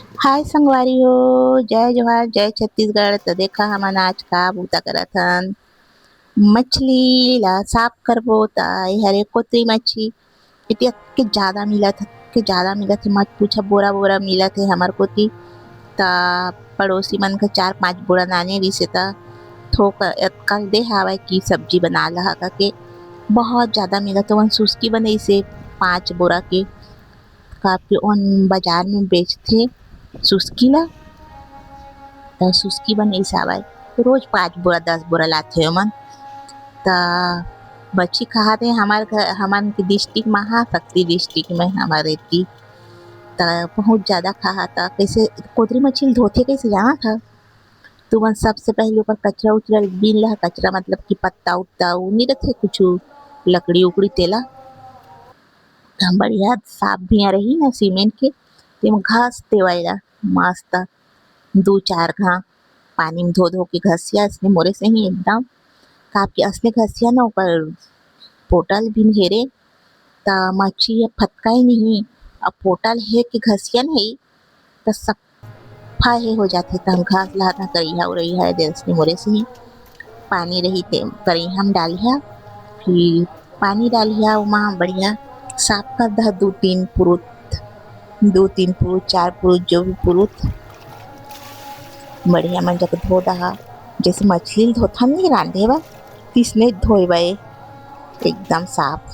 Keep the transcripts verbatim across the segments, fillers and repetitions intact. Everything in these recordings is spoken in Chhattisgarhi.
हाय संगवारी हो, जय जोहार, जय छत्तीसगढ़। त देखा हमन आज का बूता करत हन, मछली ला साफ करबो। त ए हरे कोतरी मछली, एती अतके जादा मिलत हे, अतके जादा मिलत हे, मत पूछा, बोरा बोरा मिलत हे हमर कोती। त पड़ोसी मन के चार पांच बोरा लाने रिहिसे, त थोक अतका दे हावय कि सब्जी बना लहा कके। बहुत जादा मिलत हे, ओमन सुस्की बनइसे पांच बोरा के। काफी ओन बाजार में बेचथे सुस्की ला, त सुस्की बनइस हावय। रोज पांच बोरा, दस बोरा लाथे ओमन। त मच्छी खाथे हमर घर, हमन के डिस्ट्रिक्ट में, महाशक्ति डिस्ट्रिक्ट में हमर एती। त बहुत जादा खाहा। त कइसे कोतरी मच्छी ल धोथे, कइसे जानत हव? तुमन सबसे पहले ओकर कचरा उचरा ल बीन लहा, कचरा मतलब कि पत्ता उत्ता, उ नी रथे कुछु, लकड़ी उकड़ी, तेला। त बढ़िया साफ भुइयां रही ना सीमेंट के, तेमा घस देवय ला मस्त दू चार घां पानी में धो धो के घसिया, अइसने मोरे से ही एकदम, काबर कि असने घसिया ना ओकर पोटा ल भी हेरे, त मच्छी ह फतकाय नहीं, अब पोटा ल हेर के घसिया नहीं, त सफा हे हो जाथे। त हम घस लहा ता करइहा उरइहा ए दे, अइसने मोरे से ही पानी रही ते करइहा म डालिहा, फिर पानी डालिहा, ओमा बढ़िया साफ कर दहा दू तीन पुरुत, दू तीन पुरुत, चार पुरुत, जो भी पुरुत, बढ़िया मंजा के धो दहा। जइसे मछली ल धोथन नहीं रांधे बर, तिसने धोए बर एकदम साफ,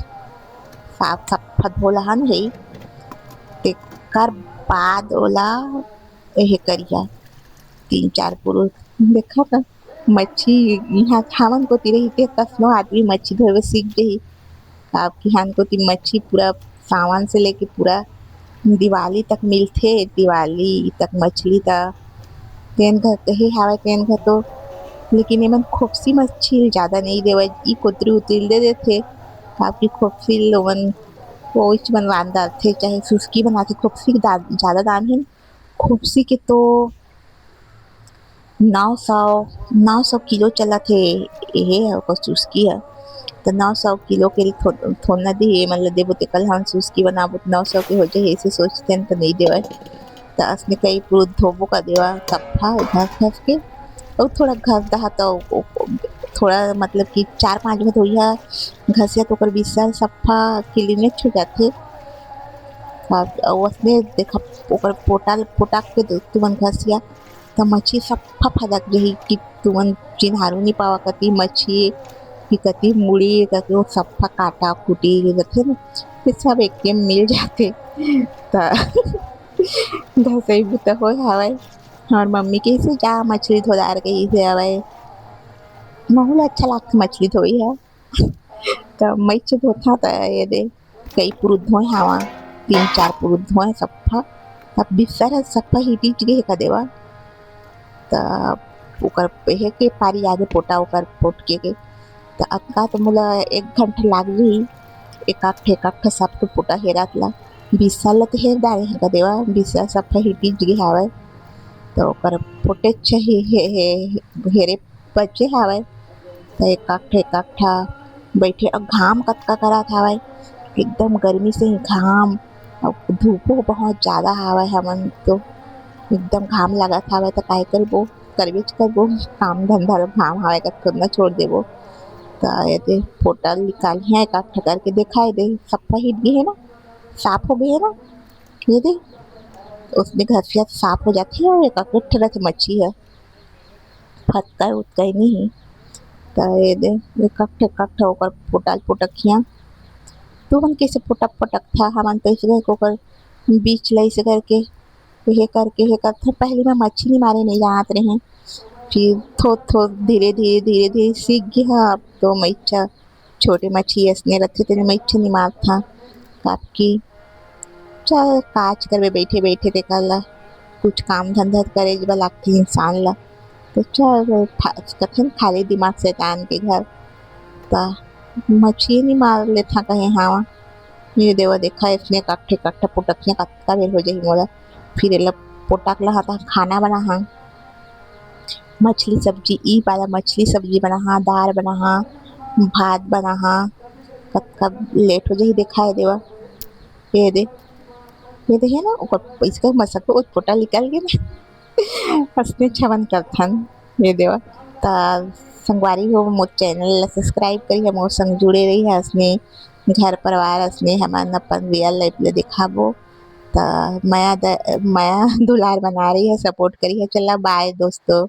साफ सफा धो लहा न हे। तेकर बाद ओला एहे करिहा तीन चार पुरुत। देखा त मच्छी इहाँ हमन कोती रहिते, कसनो आदमी मच्छी धोए बर सीख जही। काबर कि हमन कोती मच्छी पूरा सावन से लेके पूरा दिवाली तक मिलथे, दिवाली तक मछली त तेन घर कहे हावय, तेन घर तो, लेकिन एमन खोपसी मच्छी ल जादा नइ देवय, ई कोतरी उतरी ल दे देथे, काबर कि खोपसी ल ओमन ओइच मन रांध डारथे, चाहे सुस्की बनाथे, खोपसी के दा-, जादा दाम हे। खोपसी के तो नौ सौ, नौ सौ किलो चलत हे, एहे ह ओकर सुस्की ह। त नौ सौ किलो के थो-, थोना दिही, एमन ल देबो, तेकर ल हमन सुस्की बनाबो, त नौ सौ के हो जाही, अइसे सोचथें त नइ देवय। त असने कई पुरुत धोबो कर देवा, सफ्फा घस घस के, अउ थोड़ा घस दहा, त ओ, ओ, थोड़ा मतलब कि चार पांच घां धोइहा, घसिया, त ओकर बिस्सा सफ्फा क्लीनेच हो जाथे। अउ असने देखा, ओकर पोटा ल पोटक के दे तुमन घसिया, त मछली सफ्फा फदक जही कि तुमन चिन्हारू नी पावा, कति मछली कि कति मुड़ी, कति ओ सफ्फा काटा कुटी रथे न, ते सब एके म मिल जाथे। त धसई बुता होय हावय। हमर मम्मी कहिसे, "जा मछली धो डार," कहिसे हवय। महू ल अच्छा लागथे मछली धोई ह। त मइच धोथा त ये दे कई पुरुत धोए हावा, तीन चार पुरुत धोए सफ्फा। अब बिस्तर ह सफ्फा हिटिच गे हे का देवा। त ओकर एहे के पारी आगे पोटा ओकर पोटके के। त अतका त मोला एक घंटा लाग जही, एकाक ठे, एकाक ठे सब के पोटा हेरत ला। बिस्तर ला त हेर डारे हे का देवा, बिस्तर सफ्फा हिटिच गे हावय। त ओकर पोटेच हे, हे, हे, हेरे बचे हावय। त एकाक ठे, एकाक ठा बइठे, अउ घाम कतका करत हावय, एकदम गर्मी से ही घाम, अउ धूपो बहुत जादा हावय। हमन तो एकदम घाम लागत हावय, त काय करबो, करबेच करबो, काम धंधा ल घाम हावय, कतको न छोड़ देबो। त एदे पोटा ल निकालिहा, एकाक ठा करके देखाय दे, सफ्फा हिट गे हे ना, साफ हो गे हे ना, ये दे, उसने घसिया साफ हो जाथे, अउ एकाक ठा रथे मच्छी ह। फतकाय उतकाय नइ हे। त ये दे, एकाक ठे, एकाक ठे ओकर पोटा ल पोटकिहा। तुमन कइसे पोटा पोटकथा, हमन तो अइसे करके ओकर बीच ल अइसे करके, हे करके, हे करथे। पहिली मैं मच्छी नइ मारे नइ जानत रहें, फिर थो, थो, धीरे, धीरे, धीरे, धीरे सीख गे हंव। अब तो मइच्छा छोटे मछली असने रथे, तेने मइच्छा नइ मारथा, काबर कि चल, काच करबे बइठे बइठे तेकर ला, कुछ काम धंधा करे बर लागथे इंसान ला। त चल, फा-, कथे न, खाली दिमाग शैतान के घर। त मछली नइ मार लेथा कहे हावा। ये देवा, देखा, इसने कट्ठे कट्ठा पुटकिया कतका बेर हो जाही मोला। फिर एला पोटक लहा त खाना बनाहा। मछली सब्जी, ई वाला मछली सब्जी बनाहा, दार बनाहा, भात बनाहा। कतका लेट हो जाही देखाय देवा। ये दे, ये देखिए ना, ओकर इसका मसक वो फोटा निकल गया ना। असने छवन करथन ये देवा। त संगवारी हो, मोर चैनल ला सब्सक्राइब करिहा, मोर संग जुड़े रहिहा। असने घर परिवार, असने हमन अपन रियल लाइफ ले दिखाबो। त मया द-, मया दुलार बना रहिहा, सपोर्ट करिहा। चला, बाय दोस्तों।